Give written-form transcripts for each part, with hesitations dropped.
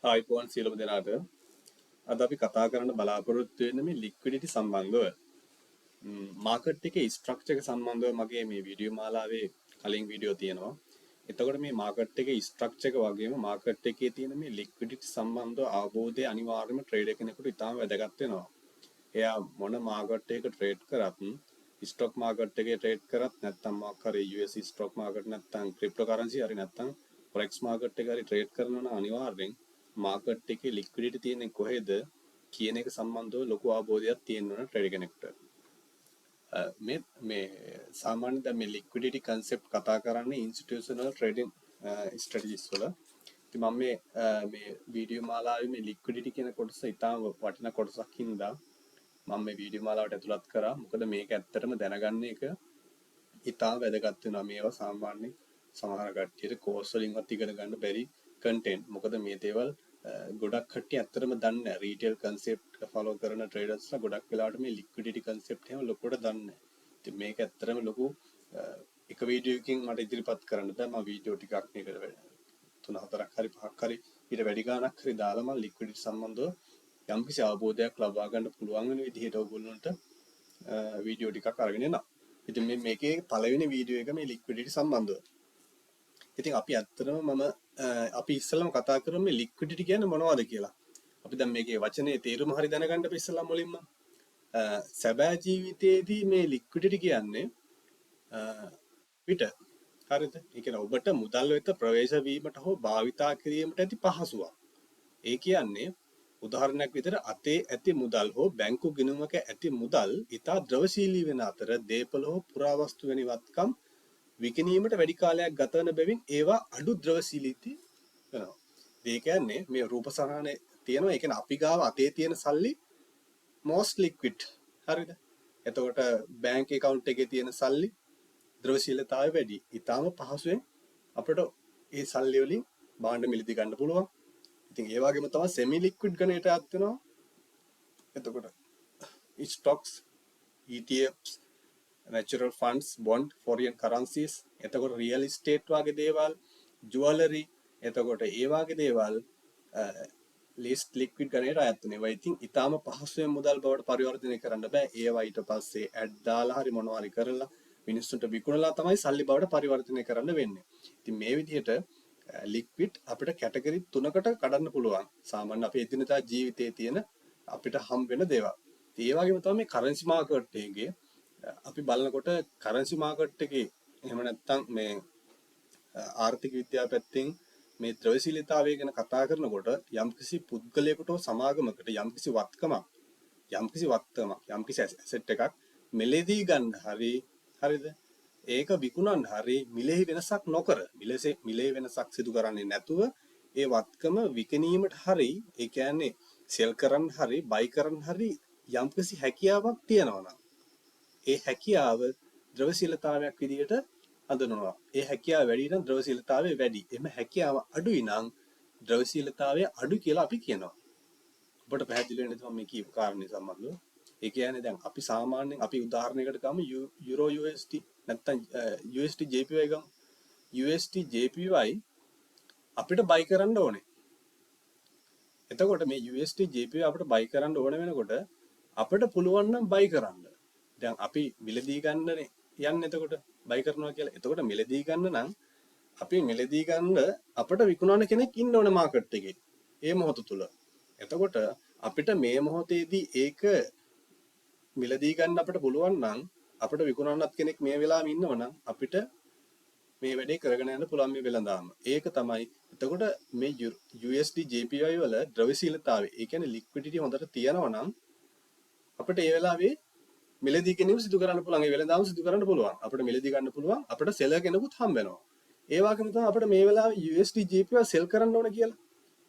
ආයුබෝවන් සියලුම දෙනාට. අද අපි කතා කරන්න බලාපොරොත්තු වෙන්නේ මේ ලික්විඩිටි සම්බන්ධව. මාකට් එකේ ස්ට්‍රක්චර් එක සම්බන්ධව මගේ මේ වීඩියෝ මාලාවේ කලින් වීඩියෝ තියෙනවා. එතකොට මේ මාකට් එකේ ස්ට්‍රක්චර් එක වගේම මාකට් එකේ තියෙන මේ ලික්විඩිටි සම්බන්ධව අවබෝධය අනිවාර්යයෙන්ම ට්‍රේඩර් කෙනෙකුට ඉතාම වැදගත් වෙනවා. එයා මොන මාකට් එකක ට්‍රේඩ් කරත්, ස්ටොක් මාකට් එකේ ට්‍රේඩ් කරත්, නැත්නම් මොකක් හරි US stock market, නැත්නම් ක්‍රිප්ටෝ කරන්සි හරි, නැත්නම් ෆොරෙක්ස් මාකට් එක හරි ට්‍රේඩ් කරනවා නම්, අනිවාර්යෙන් මාකට් එකේ ලික්විඩිටි තියෙන්නේ කොහෙද කියන එක සම්බන්ධව ලොකු අවබෝධයක් තියෙන්න ඕන ට්‍රේඩර් කෙනෙකුට. මේ මේ සාමාන්‍ය දැන් මේ ලික්විඩිටි කන්සෙප්ට් කතා කරන්නේ ඉන්ස්ටිටියුෂනල් ට්‍රේඩින් ස්ට්‍රැටජිස් වල. ඉතින් මම මේ මේ වීඩියෝ මාලාවේ මේ ලික්විඩිටි කියන කොටස ඉතාම වටින කොටසක් හින්දා මම මේ වීඩියෝ මාලාවට ඇතුළත් කරා. මොකද මේක ඇත්තටම දැනගන්න එක ඉතාම වැදගත් වෙනවා. මේවා සාමාන්‍යයෙන් සමහර කට්ටියට කෝස් වලින්වත් ඉගෙන ගන්න බැරි කන්ටෙන්ට්. මොකද මේ දේවල් ගොඩක් කට්ටිය ඇත්තටම දන්නේ නැහැ. රීටේල් කන්සෙප්ට් ෆලෝ කරන ට්‍රේඩර්ස්ලා ගොඩක් වෙලාවට මේ ලික්විඩිටි කන්සෙප්ට් එහෙම ලොකුවට දන්නේ නැහැ. ඉතින් මේක ඇත්තටම ලොකු එක වීඩියෝ එකකින් මට ඉදිරිපත් කරන්න බෑ. මම වීඩියෝ ටිකක් මේකට තුන හතරක් හරි පහක් හරි ඊට වැඩි ගාණක් හරි දාලා මම ලික්විඩිටි සම්බන්ධව යම්කිසි අවබෝධයක් ලබා ගන්න පුළුවන් වෙන විදිහට ඔයගොල්ලන්ට වීඩියෝ ටිකක් අරගෙන එනවා. ඉතින් මේ මේකේ පළවෙනි වීඩියෝ එක මේ ලික්විඩිටි සම්බන්ධව. ඉතින් අපි ඇත්තටම මම අපි ඉස්සෙල්ලාම කතා කරමු මේ ලික්විඩිටි කියන්නේ මොනවද කියලා. අපි දැන් මේකේ වචනේ තේරුම හරි දැනගන්න අපි ඉස්සෙල්ලා මුලින්ම. සැබෑ ජීවිතයේදී මේ ලික්විඩිටි කියන්නේ පිට, හරිද? ඒ කියන්නේ ඔබට මුදල් වෙත ප්‍රවේශ වීමට හෝ භාවිතා කිරීමට ඇති පහසුවක්. ඒ කියන්නේ උදාහරණයක් විදිහට අතේ ඇති මුදල් හෝ බැංකු ගිණුමක ඇති මුදල් ඉතා ද්‍රවශීලී වෙන අතර, දේපළ හෝ පුරාවස්තු වැනි වත්කම් විකිණීමට වැඩි කාලයක් ගත වන බැවින් ඒවා අඩු ද්‍රවශීලී වෙනවා. ඒ කියන්නේ මේ රූප සටහනේ තියෙනවා. ඒ කියන්නේ අපි ගාව අතේ තියෙන සල්ලි most liquid. හරිද? එතකොට බැංක් ඇකවුන්ට් එකේ තියෙන සල්ලි ද්‍රවශීලතාවය වැඩි. ඉතාම පහසුවෙන් අපිට ඒ සල්ලි වලින් භාණ්ඩ මිලදී ගන්න පුළුවන්. ඉතින් ඒ වගේම තමයි සෙමි ලික්විඩ් ගණයට අයත් වෙනවා. එතකොට stocks, ETFs, natural funds, bond, foreign currencies, එතකොට රියල් එස්ටේට් වගේ දේවල්, ජුවලරි, එතකොට ඒ වගේ දේවල් ලීස්ට් ලික්විඩ් ගණයට අයත් වෙනවා. ඒවා ඉතින් ඉතාම පහසුවෙන් මුදල් බවට පරිවර්තනය කරන්න බෑ. ඒවා ඊට පස්සේ ඇඩ් දාලා හරි මොනවා හරි කරලා මිනිස්සුන්ට විකුණලා තමයි සල්ලි බවට පරිවර්තනය කරන්න වෙන්නේ. ඉතින් මේ විදිහට ලික්විඩ් අපිට කැටගරි තුනකට කඩන්න පුළුවන්. සාමාන්‍ය අපේ එදිනදා ජීවිතයේ තියෙන අපිට හම් වෙන දේවල්. ඉතින් ඒ වගේම තමයි මේ කරන්සි මාකට් එකේ අපි බලනකොට, කරන්සි මාකට් එකේ එහෙම නැත්නම් මේ ආර්ථික විද්‍යාව පැත්තෙන් මේ ද්‍රවශීලීතාවය ගැන කතා කරනකොට, යම්කිසි පුද්ගලයෙකුට හෝ සමාගමකට යම්කිසි වත්කමක්, යම්කිසි ඇසෙට් එකක් මිලදී ගන්න හරි, හරිද, ඒක විකුණන්න හරි, මිලෙහි වෙනසක් නොකර, මිලේ වෙනසක් සිදු කරන්නේ නැතුව ඒ වත්කම විකිණීමට හරි, ඒ කියන්නේ සෙල් කරන්න හරි බයි කරන්න හරි යම්කිසි හැකියාවක් තියෙනවා නම්, ඒ හැකියාව ද්‍රවශීලතාවයක් විදිහට හඳුනනවා. ඒ හැකියාව වැඩි නම් ද්‍රවශීලතාවය වැඩි. එහෙම හැකියාව අඩුයි නම් ද්‍රවශීලතාවය අඩු කියලා අපි කියනවා. ඔබට පැහැදිලි වෙන්න මම මේ කියපු කාරණේ සම්බන්ධව. ඒ කියන්නේ දැන් අපි සාමාන්‍යයෙන් අපි උදාහරණයකට ගමු යුරෝ USD නැත්නම් USD JPY ගමු. USD JPY අපිට බයි කරන්න ඕනේ. එතකොට මේ USD JPY අපිට බයි කරන්න ඕන වෙනකොට අපිට පුළුවන් නම් බයි කරන්න. දැන් අපි මිලදී ගන්නනේ යන්නේ එතකොට බයි කරනවා කියලා. එතකොට මිලදී ගන්න නම් අපි මිලදී ගන්න අපිට විකුණන කෙනෙක් ඉන්න ඕනේ මාකට් එකේ ඒ මොහොත තුල. එතකොට අපිට මේ මොහොතේදී ඒක මිලදී ගන්න අපිට පුළුවන් නම්, අපිට විකුණන්නත් කෙනෙක් මේ වෙලාවෙම ඉන්නව නම්, අපිට මේ වැඩේ කරගෙන යන්න පුළුවන් මේ වෙළඳාම. ඒක තමයි එතකොට මේ USD JPY වල ද්‍රවශීලතාවය. ඒ කියන්නේ ලික්විඩිටි හොඳට තියෙනවා නම් අපිට ඒ වෙලාවේ මිලදී ගැනීම සිදු කරන්න පුළුවන්. ඒ වෙළඳාම සිදු කරන්න පුළුවන්. අපිට මිලදී ගන්න පුළුවන්. අපිට සෙලර් කෙනෙකුත් හම්බ වෙනවා. ඒ වගේම තමයි අපිට මේ වෙලාවේ USD JPY සෙල් කරන්න ඕන කියලා.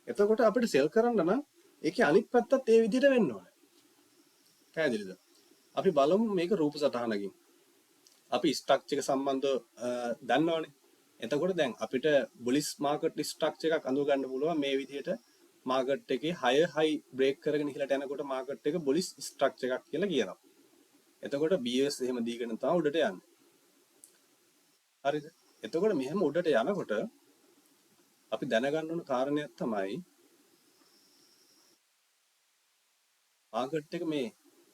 එතකොට අපිට සෙල් කරන්න නම් ඒකේ අනිත් පැත්තත් ඒ විදිහට වෙන්න ඕනේ. පැහැදිලිද? අපි බලමු මේක රූප සටහනකින්. අපි ස්ට්‍රක්චර් එක සම්බන්ධව දන්නවනේ. එතකොට දැන් අපිට බුලිස් මාකට් ස්ට්‍රක්චර් එකක් අඳුර ගන්න පුළුවන්. මේ විදිහට මාකට් එකේ හයර් හයි බ්‍රේක් කරගෙන ඉහළට යනකොට මාකට් එක බුලිස් ස්ට්‍රක්චර් එකක් කියලා කියනවා. එතකොට BOS එහෙම දීගෙන තමයි උඩට යන්නේ. හරිද? එතකොට මෙහෙම උඩට යනකොට අපි දැනගන්න ඕන කාරණයක් තමයි මාකට් එක මේ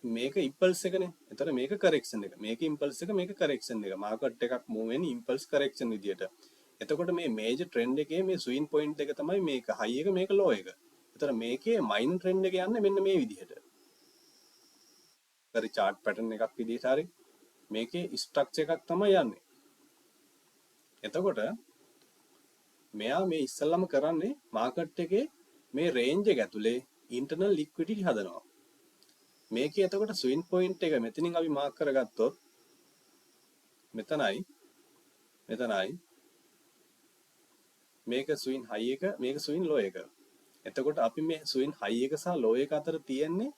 මේක ඉම්පල්ස් එකනේ. එතකොට මේක කරෙක්ෂන් එක. මේක ඉම්පල්ස් එක, මේක කරෙක්ෂන් එක. මාකට් එකක් මූව් වෙන්නේ ඉම්පල්ස් කරෙක්ෂන් විදියට. එතකොට මේ මේජර් ට්‍රෙන්ඩ් එකේ මේ ස්විං පොයින්ට් එක තමයි මේක හයි එක, මේක ලෝ එක. එතකොට මේකේ මයිනර් ට්‍රෙන්ඩ් එක යන්නේ මෙන්න මේ විදිහට. හරි, චාට් පැටර්න් එකක් විදිහට හරි මේකේ ස්ට්‍රක්චර් එකක් තමයි යන්නේ. එතකොට මෙයා මේ ඉස්සල්ලාම කරන්නේ මාකට් එකේ මේ රේන්ජ් එක ඇතුලේ ඉන්ටර්නල් ලික්විඩිටි හදනවා. මේකේ එතකොට ස්විං පොයින්ට් එක මෙතනින් අපි මාක් කරගත්තොත් මෙතනයි මෙතනයි මේක ස්විං හයි එක, මේක ස්විං ලෝ එක. එතකොට අපි මේ ස්විං හයි එක සහ ලෝ එක අතර තියෙන්නේ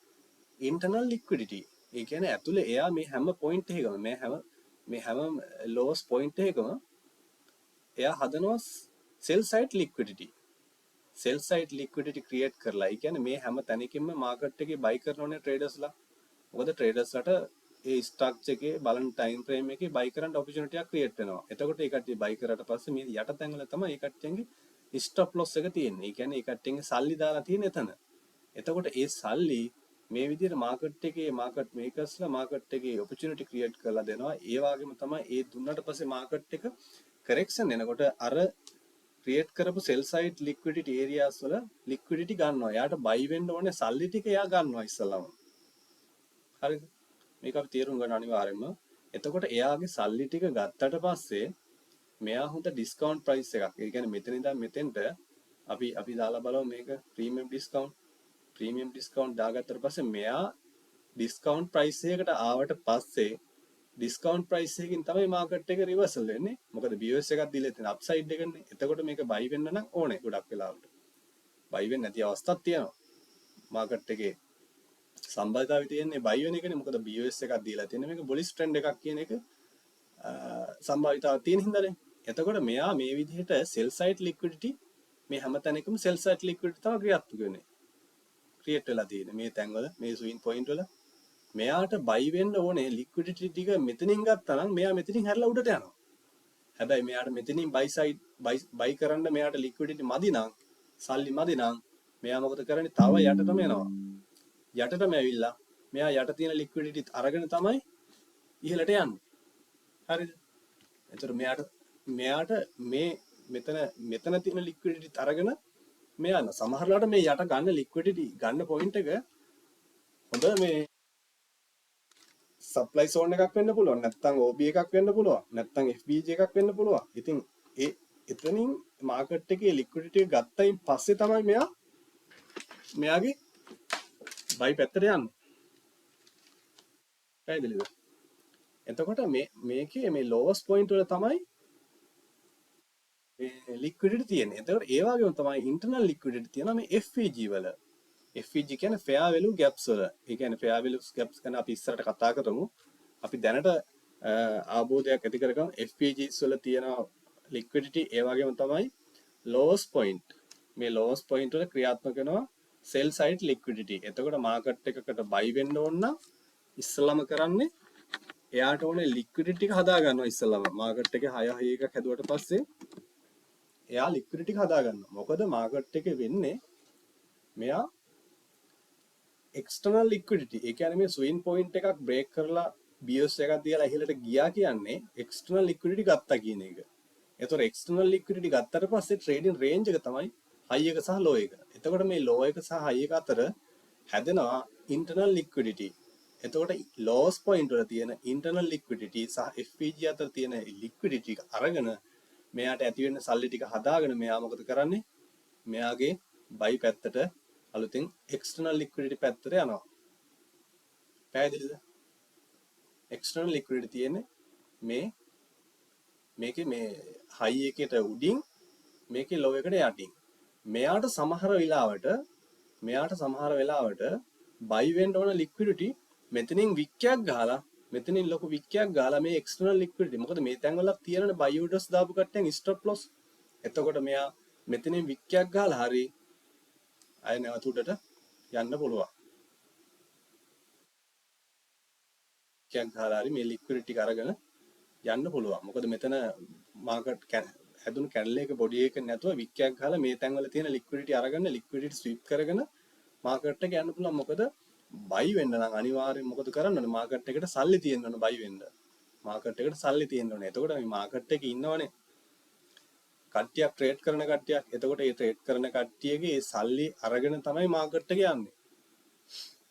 ඉන්ටර්නල් ලික්විඩිටි. ඒ කියන්නේ ඇතුලේ එයා මේ හැම පොයින්ට් එකකම මේ හැම ලෝස් පොයින්ට් එකකම එයා හදනවා සෙල් සයිඩ් ලික්විඩිටි. සෙල් සයිඩ් ලික්විඩිටි ක්‍රියේට් කරලා, ඒ කියන්නේ මේ හැම තැනකින්ම මාකට් එකේ බයි කරනෝනේ ට්‍රේඩර්ස්ලා. මොකද ට්‍රේඩර්ස්ලාට ඒ ස්ට්‍රක්චර් එකේ බලන ටයිම් ෆ්‍රේම් එකේ බයි කරන්න ඔපචුනිටි එකක් ක්‍රියේට් වෙනවා. එතකොට ඒ කට්ටිය බයි කරාට පස්සේ මේ යට තැන් වල තමයි ඒ කට්ටියන්ගේ ස්ටොප් ලොස් එක තියෙන්නේ. ඒ කියන්නේ ඒ කට්ටියන්ගේ සල්ලි දාලා තියෙන එතන. එතකොට ඒ සල්ලි මේ විදිහට මාකට් එකේ මාකට් මේකර්ස්ලා මාකට් එකේ ඔපචුනිටි ක්‍රියේට් කරලා දෙනවා. ඒ වගේම තමයි ඒ දුන්නට පස්සේ මාකට් එක කරෙක්ෂන් එනකොට අර ක්‍රියේට් කරපු සෙල් සයිඩ් ලික්විඩිටි ඒරියාස් වල ලික්විඩිටි ගන්නවා. එයාට බයි වෙන්න ඕනේ සල්ලි ටික එයා ගන්නවා ඉස්සෙල්ලාම. හරිද? මේක අපි තේරුම් ගන්න අනිවාර්යයෙන්ම. එතකොට එයාගේ සල්ලි ටික ගත්තට පස්සේ මෙයා හොඳ ඩිස්කවුන්ට් ප්‍රයිස් එකක්. ඒ කියන්නේ මෙතන ඉඳන් මෙතෙන්ට අපි අපි දාලා බලමු මේක ප්‍රීමියම් ඩිස්කවුන්ට්. ප්‍රීමියම් ඩිස්කවුන්ට් දාගත්තට පස්සේ මෙයා ඩිස්කවුන්ට් ප්‍රයිස් එකකට ආවට පස්සේ ඩිස්කවුන්ට් ප්‍රයිස් එකකින් තමයි මාකට් එක රිවර්සල් වෙන්නේ. මොකද BOS එකක් දීලා තියෙන අප්සයිඩ් එකනේ. එතකොට මේක බයි වෙන්න නම් ඕනේ ගොඩක් වෙලාවට. බයි වෙන්නේ නැති අවස්ථාවක් තියෙනවා. මාකට් එකේ සම්බන්ධතාවය තියෙන්නේ බයි වෙන එකනේ. මොකද BOS එකක් දීලා තියෙන්නේ මේක බුලිෂ් ට්‍රෙන්ඩ් එකක් කියන එක සම්භාවිතාවක් තියෙන හින්දානේ. එතකොට මෙයා මේ විදිහට සෙල් සයිඩ් ලික්විඩිටි මේ හැම තැනකම සෙල් සයිඩ් ලික්විඩිටි තමයි ක්‍රියාත්මක වෙන්නේ. ක්‍රියේට් වෙලා තියෙන්නේ මේ තැන්වල, මේ ස්විං පොයින්ට් වල. මෙයාට බයි වෙන්න ඕනේ ලික්විඩිටි ටික මෙතනින් ගත්තා නම් මෙයා මෙතනින් හැරලා උඩට යනවා. හැබැයි මෙයාට මෙතනින් බයි සයිඩ් බයි කරන්න මෙයාට ලික්විඩිටි මදි නම්, සල්ලි මදි නම් මෙයා මොකද කරන්නේ? තව යටටම යනවා. යටටම ඇවිල්ලා මෙයා යට තියෙන ලික්විඩිටි අරගෙන තමයි ඉහළට යන්නේ. හරිද? එතකොට මෙයාට මෙයාට මේ මෙතන මෙතන තියෙන ලික්විඩිටි අරගෙන මෙයා යනවා. සමහර වෙලාවට මේ යට ගන්න ලික්විඩිටි ගන්න පොයින්ට් එක හොඳ මේ සප්ලයි සෝන් එකක් වෙන්න පුළුවන්, නැත්නම් OB එකක් වෙන්න පුළුවන්, නැත්නම් FVG එකක් වෙන්න පුළුවන්. ඉතින් ඒ එතනින් මාකට් එකේ ලික්විඩිටි එක ගත්තයින් පස්සේ තමයි මෙයා මෙයාගේ බයි පැත්තට යන්නේ. පැහැදිලිද? එතකොට මේ මේකේ මේ ලෝවස්ට් පොයින්ට් වල තමයි මේ ලික්විඩිටි තියෙන්නේ. එතකොට ඒ වගේම තමයි ඉන්ටර්නල් ලික්විඩිටි තියෙනවා මේ FVG වල. FVG කියන්නේ fair value gaps වල. ඒ කියන්නේ fair value gaps ගැන අපි ඉස්සරහට කතා කරමු. අපි දැනට අවබෝධයක් ඇති කරගමු FVGs වල තියෙන ලික්විඩිටි, ඒ වගේම තමයි lowest point. මේ lowest point වල ක්‍රියාත්මක වෙනවා sell side liquidity. එතකොට මාකට් එකකට buy වෙන්න ඕන නම් ඉස්සෙල්ලාම කරන්නේ එයාට ඕනේ ලික්විඩිටි එක හදා ගන්නවා ඉස්සෙල්ලාම. මාකට් එකේ 6 6 එකක් හැදුවට පස්සේ එයා ලික්විඩිටි එක හදා ගන්නවා. මොකද මාකට් එකේ වෙන්නේ මෙයා එක්ස්ටර්නල් ලික්විඩිටි. ඒ කියන්නේ මේ ස්විං පොයින්ට් එකක් බ්‍රේක් කරලා BOS එකක් දීලා ඉහළට ගියා කියන්නේ එක්ස්ටර්නල් ලික්විඩිටි ගත්තා කියන එක. එතකොට එක්ස්ටර්නල් ලික්විඩිටි ගත්තට පස්සේ ට්‍රේඩින් රේන්ජ් එක තමයි හයි එක සහ ලෝ එක. එතකොට මේ ලෝ එක සහ හයි එක අතර හැදෙනවා ඉන්ටර්නල් ලික්විඩිටි. එතකොට ලෝස් පොයින්ට් වල තියෙන ඉන්ටර්නල් ලික්විඩිටි සහ FVG අතර තියෙන ලික්විඩිටි එක අරගෙන මෙයාට ඇති වෙන සල්ලි ටික හදාගෙන මෙයා මොකද කරන්නේ? මෙයාගේ බයි පැත්තට අලුතින් එක්ස්ටර්නල් ලික්විඩිටි පැත්තට යනවා. පැහැදිලිද? එක්ස්ටර්නල් ලික්විඩිටි තියෙන්නේ මේ මේකේ මේ හයි එකට උඩින්, මේකේ ලෝ එකට යටින්. මෙයාට සමහර වෙලාවට බයි වෙන්න ඕන ලික්විඩිටි මෙතනින් වික් එකක් ගහලා, මෙතනින් ලොකු වික් එකක් ගහලා මේ එක්ස්ටර්නල් ලික්විඩිටි, මොකද මේ තැන් වල තියෙන බයි ඕඩර්ස් දාපු කට්ටියන් ස්ටොප් ලොස්. එතකොට මෙයා මෙතනින් වික් එකක් ගහලා හරි ආය නැවත උඩට යන්න පුළුවන්. වික් එකක් ගහලා හරි මේ ලික්විඩිටි ටික අරගෙන යන්න පුළුවන්. මොකද මෙතන මාකට් හැදුණු කැන්ඩල් එක බොඩි එක නැතුව වික් එකක් ගහලා මේ තැන් වල තියෙන ලික්විඩිටි අරගෙන, ලික්විඩිටි ස්වීප් කරගෙන මාකට් එක යන්න පුළුවන්. මොකද බයි වෙන්න නම් අනිවාර්යෙන් මොකද කරන්න ඕනේ? මාකට් එකට සල්ලි තියෙන්න ඕනේ බයි වෙන්න. මාකට් එකට සල්ලි තියෙන්න ඕනේ. එතකොට මේ මාකට් එකේ ඉන්නවනේ කට්ටියක්, ට්‍රේඩ් කරන කට්ටියක්. එතකොට මේ ට්‍රේඩ් කරන කට්ටියගේ ඒ සල්ලි අරගෙන තමයි මාකට් එක යන්නේ.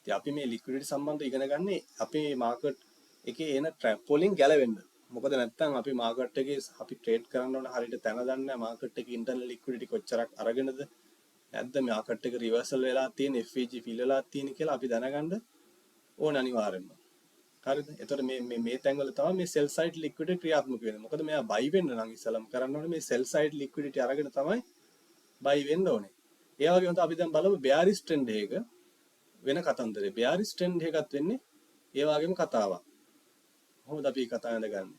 ඉතින් අපි මේ ලික්විඩිටි සම්බන්ධව ඉගෙන ගන්නේ අපි මේ මාකට් එකේ එන ට්‍රැප් වලින් ගැලවෙන්න. මොකද නැත්තම් අපි මාකට් එකේ අපි ට්‍රේඩ් කරන්න ඕන හරියට තැන දන්නේ නැහැ. මාකට් එකේ ඉන්ටර්නල් ලික්විඩිටි කොච්චරක් අරගෙනද නැද්ද, මාකට් එක රිවර්සල් වෙලා තියෙන, FVG feel වෙලා තියෙන කියලා අපි දැනගන්න ඕන අනිවාර්යෙන්ම. හරිද? එතකොට මේ මේ මේ තැන්වල තමයි මේ සෙල් සයිඩ් ලික්විඩිටි ක්‍රියාත්මක වෙන්නේ. මොකද මෙයා බයි වෙන්න නම් ඉස්සලම කරන්න ඕනේ මේ සෙල් සයිඩ් ලික්විඩිටි අරගෙන තමයි බයි වෙන්න ඕනේ. ඒ වගේම තමයි අපි දැන් බලමු බෙයාරිස් ට්‍රෙන්ඩ් එක වෙන කතන්දරේ. බෙයාරිස් ට්‍රෙන්ඩ් එකත් වෙන්නේ ඒ වගේම කතාවක්. කොහොමද අපි කතා ඇඳගන්නේ?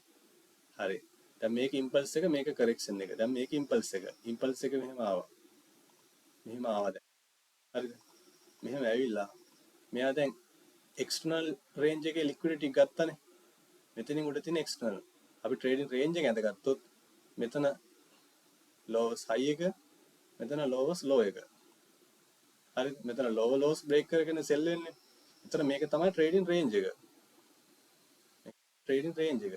හරි. දැන් මේක ඉම්පල්ස් එක, මේක කරෙක්ෂන් එක. දැන් මේක ඉම්පල්ස් එක. ඉම්පල්ස් එක මෙහෙම ආවා. මෙහෙම ආවා දැන්. හරිද? මෙහෙම ඇවිල්ලා මෙයා දැන් එක්ස්ටර්නල් රේන්ජ් එකේ ලික්විඩිටි ගත්තනේ. මෙතනින් උඩ තියෙන එක්ස්ටර්නල්. අපි ට්‍රේඩින් රේන්ජ් එක ඇඳගත්තොත් මෙතන ලෝවස් හයි එක, මෙතන ලෝවස් ලෝ එක. හරි, මෙතන ලෝවර් ලෝස් බ්‍රේක් කරගෙන සෙල් වෙන්නේ. එතන මේක තමයි ට්‍රේඩින් රේන්ජ් එක. ට්‍රේඩින් රේන්ජ් එක.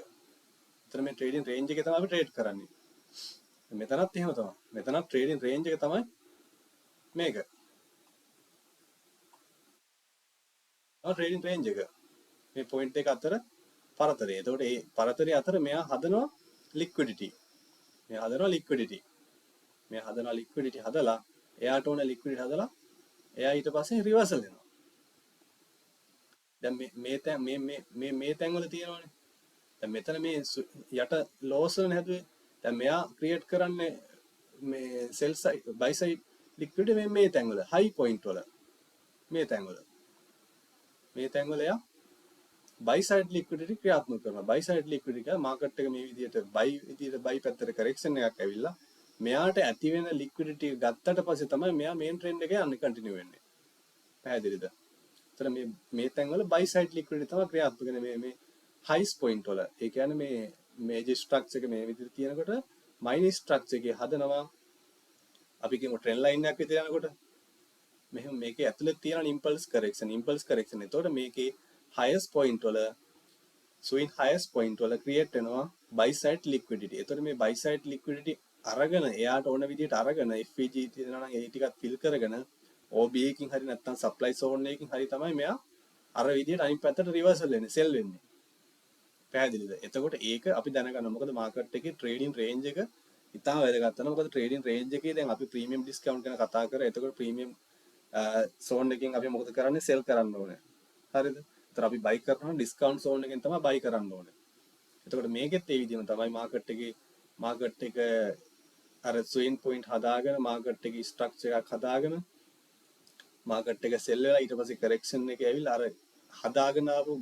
එතන මේ ට්‍රේඩින් රේන්ජ් එකේ තමයි අපි ට්‍රේඩ් කරන්නේ. මෙතනත් එහෙම තමයි. මෙතනත් ට්‍රේඩින් රේන්ජ් එක තමයි මේක. ට්‍රේඩින් රේන්ජ් එක. මේ පොයින්ට් දෙක අතර පරතරය. එතකොට මේ පරතරය අතර මෙයා හදනවා ලික්විඩිටි. මෙයා හදනවා ලික්විඩිටි. මෙයා හදනවා ලික්විඩිටි හදලා එයාට ඕන ලික්විඩිටි හදලා එයා ඊට පස්සේ රිවර්සල් වෙනවා. දැන් මේ මේ තැන් මේ මේ මේ මේ තැන් වල තියෙනවනේ. දැන් මෙතන මේ යට ලෝස් වලනේ හැදුවේ. දැන් මෙයා ක්‍රියේට් කරන්නේ මේ සෙල් සයිඩ් බයි සයිඩ් ලික්විඩිටි මේ මේ තැන් වල හයි පොයින්ට් වල. මේ තැන් වල. මේ තැන් වල එයා බයි සයිඩ් ලික්විඩිටි ක්‍රියාත්මක කරනවා. බයි සයිඩ් ලික්විඩිටි කියන්නේ මාකට් එක මේ විදිහට බයි විදිහට බයි පැත්තට කරෙක්ෂන් එකක් ඇවිල්ලා මෙයාට ඇති වෙන ලික්විඩිටි එක ගත්තට පස්සේ තමයි මෙයා මේන් ට්‍රෙන්ඩ් එක යන්නේ කන්ටිනියු වෙන්නේ. පැහැදිලිද? එතන මේ මේ තැන් වල බයි සයිඩ් ලික්විඩිටි තමයි ක්‍රියාත්මක වෙන්නේ මේ මේ හයිස් පොයින්ට් වල. ඒ කියන්නේ මේ මේජර් ස්ට්‍රක්චර් එක මේ විදිහට තියෙනකොට මයිනර් ස්ට්‍රක්චර් එකේ හදනවා අපි කියමු ට්‍රෙන්ඩ් ලයින් එකක් විතර යනකොට මෙහෙම මේකේ ඇතුළේ තියෙන ඉම්පල්ස් කරෙක්ෂන් ඉම්පල්ස් කරෙක්ෂන්. එතකොට මේකේ හයස් පොයින්ට් වල ස්විං හයස් පොයින්ට් වල ක්‍රියේට් වෙනවා බයි සයිඩ් ලික්විඩිටි. එතකොට මේ බයි සයිඩ් ලික්විඩිටි අරගෙන එයාට ඕන විදිහට අරගෙන FVG තියෙනවා නම් ඒ ටිකත් ෆිල් කරගෙන OB එකකින් හරි නැත්නම් සප්ලයි සෝන් එකකින් හරි තමයි මෙයා අර විදිහට අනිත් පැත්තට රිවර්සල් වෙන්නේ, සෙල් වෙන්නේ. පැහැදිලිද? එතකොට ඒක අපි දැනගන්න. මොකද මාකට් එකේ ට්‍රේඩින් රේන්ජ් එක ඉතාම වැදගත් වෙනවා. මොකද ට්‍රේඩින් රේන්ජ් එකේ දැන් අපි ප්‍රීමියම් ඩිස්කවුන්ට් ගැන කතා කරා. එතකොට ප්‍රීමියම් සෝන් එකෙන් අපි මොකද කරන්නේ? සෙල් කරන්න ඕනේ. හරිද? එතකොට අපි බයි කරනවා ඩිස්කවුන්ට් සෝන් එකෙන් තමයි බයි කරන්න ඕනේ. එතකොට මේකෙත් ඒ විදිහම තමයි මාකට් එකේ මාකට් එක අර ස්විං පොයින්ට් හදාගෙන මාකට් එකේ ස්ට්‍රක්චර් එකක් හදාගෙන මාකට් එක සෙල් වෙලා ඊට පස්සේ කරෙක්ෂන් එක ඇවිල්ලා අර හදාගෙන ආපු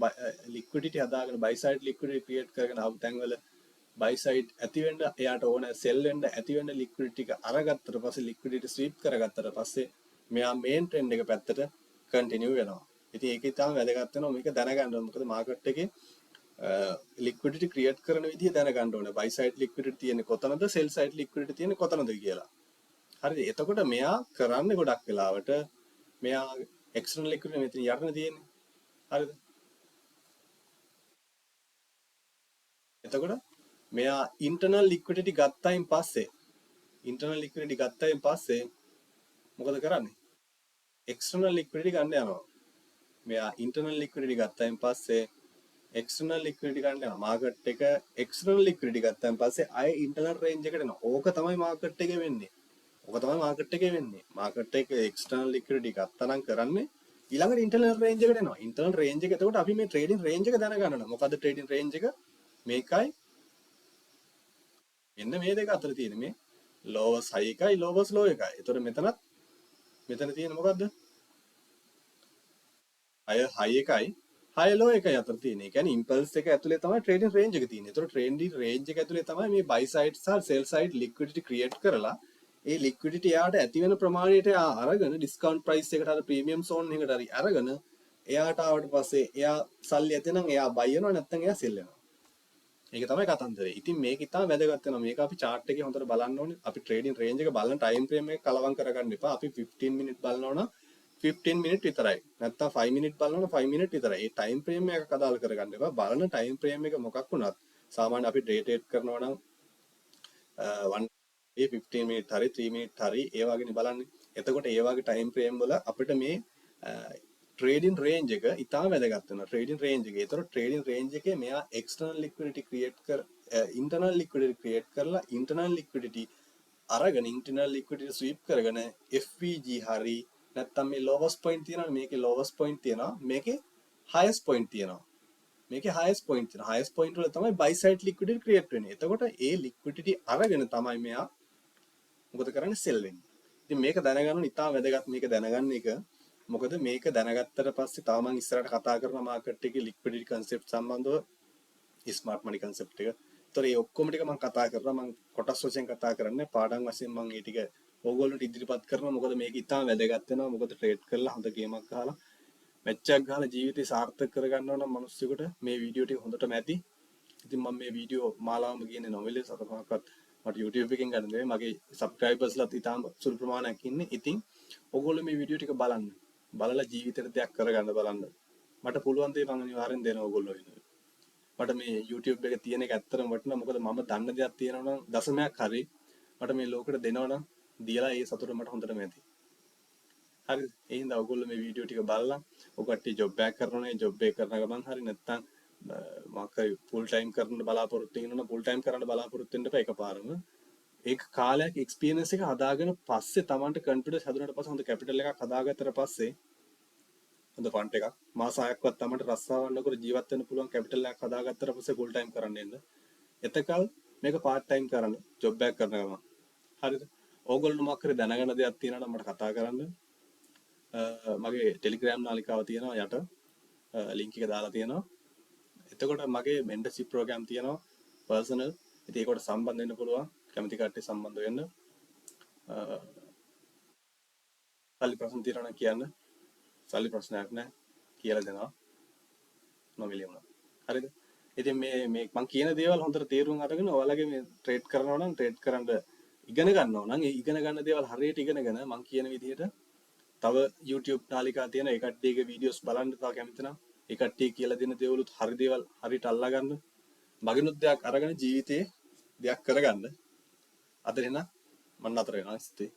ලික්විඩිටි හදාගෙන බයි සයිඩ් ලික්විඩිටි ක්‍රියේට් කරගෙන ආපු තැන්වල බයි සයිඩ් ඇති වෙන්න එයාට ඕන සෙල් වෙන්න ඇති වෙන්න ලික්විඩිටි එක අරගත්තට පස්සේ ලික්විඩිටි ස්වීප් කරගත්තට පස්සේ මෙයා මේන් ට්‍රෙන්ඩ් එක පැත්තට කන්ටිනියු වෙනවා. ඉතින් ඒක ඉතාම වැදගත් වෙනවා මේක දැනගන්න ඕන. මොකද මාකට් එකේ ලික්විඩිටි ක්‍රියේට් කරන විදිය දැනගන්න ඕනේ. බයි සයිඩ් ලික්විඩිටි තියෙන්නේ කොතනද, සෙල් සයිඩ් ලික්විඩිටි තියෙන්නේ කොතනද කියලා. හරිද? එතකොට මෙයා කරන්නේ ගොඩක් වෙලාවට මෙයා එක්ස්ටර්නල් ලික්විඩිටි මෙතන යටනේ තියෙන්නේ. හරිද? එතකොට මෙයා ඉන්ටර්නල් ලික්විඩිටි ගත්තයින් පස්සේ ඉන්ටර්නල් ලික්විඩිටි ගත්තයින් පස්සේ මොකද කරන්නේ? එක්ස්ටර්නල් ලික්විඩිටි ගන්න යනවා. මෙයා ඉන්ටර්නල් ලික්විඩිටි ගත්තයින් පස්සේ එක්ස්ටර්නල් ලික්විඩිටි ගන්න යනවා. මාකට් එක එක්ස්ටර්නල් ලික්විඩිටි ගත්තයින් පස්සේ ආයේ ඉන්ටර්නල් රේන්ජ් එකට එනවා. ඕක තමයි මාකට් එකේ වෙන්නේ. ඕක තමයි මාකට් එකේ වෙන්නේ. මාකට් එක එක්ස්ටර්නල් ලික්විඩිටි ගත්තා නම් කරන්නේ ඊළඟට ඉන්ටර්නල් රේන්ජ් එකට එනවා. ඉන්ටර්නල් රේන්ජ් එක එතකොට අපි මේ ට්‍රේඩින් රේන්ජ් එක දැනගන්න ඕන. මොකද්ද ට්‍රේඩින් රේන්ජ් එක? මේකයි මෙන්න මේ දෙක අතර තියෙන මේ ලෝවස් හයි එකයි ලෝවස් ලෝ එකයි. එතකොට මෙතනත් මෙතන තියෙන මොකද්ද? හය හයි එකයි හය ලෝ එකයි අතර තියෙන. ඒ කියන්නේ ඉම්පල්ස් එක ඇතුලේ තමයි ට්‍රේඩින් රේන්ජ් එක තියෙන්නේ. එතකොට ට්‍රේඩින් රේන්ජ් එක ඇතුලේ තමයි මේ බයි සයිඩ් සහ සෙල් සයිඩ් ලික්විඩිටි ක්‍රියේට් කරලා ඒ ලික්විඩිටි එයාට ඇති වෙන ප්‍රමාණයට එයා අරගෙන ඩිස්කවුන්ට් ප්‍රයිස් එකට හරි ප්‍රීමියම් සෝන් එකකට හරි අරගෙන එයාට ආවට පස්සේ එයා සල්ලි ඇති නම් එයා බයි වෙනවා, නැත්නම් එයා සෙල් වෙනවා. ඒක තමයි කතන්දරේ. ඉතින් මේක ඉතාම වැදගත් වෙනවා. මේක අපි චාට් එකේ හොඳට බලන්න ඕනේ. අපි ට්‍රේඩින් රේන්ජ් එක බලන ටයිම් ෆ්‍රේම් එක කලවම් කරගන්න එපා. අපි 15 මිනිත් බලනවා නම් 15 මිනිට් විතරයි. නැත්තම් 5 මිනිට් බලනවා නම් 5 මිනිට් විතරයි. ඒ ටයිම් ෆ්‍රේම් එකක් අදාළ කරගන්න එපා. බලන ටයිම් ෆ්‍රේම් එක මොකක් වුණත් සාමාන්‍ය අපි ඩේ ට්‍රේඩ් කරනවා නම් 1 ඒ 15 මිනිට් හරි 3 මිනිට් හරි ඒ වගේනේ බලන්නේ. එතකොට ඒ වගේ ටයිම් ෆ්‍රේම් වල අපිට මේ ට්‍රේඩින් රේන්ජ් එක ඉතාම වැදගත් වෙනවා. ට්‍රේඩින් රේන්ජ් එක. ඒතර ට්‍රේඩින් රේන්ජ් එකේ මෙයා එක්ස්ටර්නල් ලික්විඩිටි ක්‍රියේට් කර ඉන්ටර්නල් ලික්විඩිටි ක්‍රියේට් කරලා, ඉන්ටර්නල් ලික්විඩිටි අරගෙන, ඉන්ටර්නල් ලික්විඩිටි ස්වීප් කරගෙන, FVG හරි නැත්තම් මේ ලෝවස්ට් පොයින්ට් තියෙනවා. මේකේ ලෝවස්ට් පොයින්ට් තියෙනවා, මේකේ හයස්ට් පොයින්ට් තියෙනවා. මේකේ හයස්ට් පොයින්ට් තියෙනවා. හයස්ට් පොයින්ට් වල තමයි බයි සයිඩ් ලික්විඩිටි ක්‍රියේට් වෙන්නේ. එතකොට ඒ ලික්විඩිටි අරගෙන තමයි මෙයා මොකද කරන්නේ? සෙල් වෙන්නේ. ඉතින් මේක දැනගන්න ඉතාම වැදගත් මේක දැනගන්න එක. මොකද මේක දැනගත්තට පස්සේ තව මං ඉස්සරහට කතා කරන මාකට් එකේ ලික්විඩිටි කන්සෙප්ට් සම්බන්ධව, ස්මාර්ට් මනි කන්සෙප්ට් එක. ඒතර මේ ඔක්කොම ටික මං කතා කරනවා. මං කොටස් වශයෙන් කතා කරන්නේ, පාඩම් වශයෙන් මං ඒ ටික ඕගොල්ලන්ට ඉදිරිපත් කරනවා. මොකද මේක ඉතාම වැදගත් වෙනවා. මොකද ට්‍රේඩ් කරලා හොඳ ගේමක් ගහලා, මැච් එකක් ගහලා ජීවිතේ සාර්ථක කරගන්නවා නම් මිනිස්සුන්ට මේ වීඩියෝ ටික හොඳටම ඇති. ඉතින් මම මේ වීඩියෝ මාලාවම කියන්නේ නොමිලේ සත පහක්වත් මට YouTube එකෙන් ගන්න නෙවෙයි. මගේ සබ්ස්ක්‍රයිබර්ස්ලාත් ඉතාම සුළු ප්‍රමාණයක් ඉන්නේ. ඉතින් ඔයගොල්ලෝ මේ වීඩියෝ ටික බලන්න. බලලා ජීවිතේට දෙයක් කරගන්න බලන්න. මට පුළුවන් දේ මම අනිවාර්යෙන් දෙනවා ඔයගොල්ලෝ වෙනුවෙන්. මට මේ YouTube එක තියෙන එක ඇත්තටම වටිනවා. මොකද මම දන්න දෙයක් තියෙනවා නම් දශමයක් හරි මට මේ ලෝකෙට දෙනවා නම් දීලා ඒ සතුට මට හොඳටම ඇති. හරිද? ඒ හින්දා ඔයගොල්ලෝ මේ වීඩියෝ ටික බලලා ඔය කට්ටිය ජොබ් එකක් කරනවා නේ, ජොබ් එක කරන ගමන් හරි නැත්නම් මොකක් හරි ෆුල් ටයිම් කරන්න බලාපොරොත්තු වෙනවා නම්, ෆුල් ටයිම් කරන්න බලාපොරොත්තු වෙන්න එපා එකපාරම. ඒක කාලයක් එක්ස්පීරියන්ස් එක හදාගෙන පස්සේ තමන්ට කොන්ෆිඩන්ස් හැදුනට පස්සේ, හොඳ කැපිටල් එකක් හදාගත්තට පස්සේ, හොඳ ෆන්ඩ් එකක්, මාස 6ක්වත් තමන්ට රස්සාවක් නොකර ජීවත් වෙන්න පුළුවන් කැපිටල් එකක් හදාගත්තට පස්සේ ෆුල් ටයිම් කරන්න එන්න. එතකල් මේක පාර්ට් ටයිම් කරන්න ජොබ් එකක් කරන ගමන්. හරිද? ඕගොල්ලෝ මොකක් හරි දැනගන්න දෙයක් තියෙනවා නම් මට කතා කරන්න. මගේ ටෙලිග්‍රෑම් නාලිකාව තියෙනවා, යට ලින්ක් එක දාලා තියෙනවා. එතකොට මගේ මෙන්ටර්ෂිප් ප්‍රෝග්‍රෑම් තියෙනවා පර්සනල්. ඉතින් ඒකට සම්බන්ධ වෙන්න පුළුවන්. කැමති කට්ටිය සම්බන්ධ වෙන්න. සල්ලි ප්‍රශ්න තියෙනවා නම් කියන්න. සල්ලි ප්‍රශ්නයක් නෑ. කියලා දෙනවා. නොමිලේ වුණා. හරිද? ඉතින් මේ මේ මං කියන දේවල් හොඳට තේරුම් අරගෙන ඔයාලගේ මේ ට්‍රේඩ් කරනවා නම්, ට්‍රේඩ් කරන්න ඉගෙන ගන්නවා නම්, ඒ ඉගෙන ගන්න දේවල් හරියට ඉගෙනගෙන මං කියන විදිහට තව YouTube නාලිකා තියෙන ඒ කට්ටියගේ වීඩියෝස් බලන්න. තව කැමති නම් ඒ කට්ටිය කියලා දෙන දේවලුත් හරි දේවල් හරියට අල්ලා ගන්න. මගෙනුත් දෙයක් අරගෙන ජීවිතේ දෙයක් කරගන්න. අද එහෙනම් මම නතර වෙනවා. ස්තුතියි.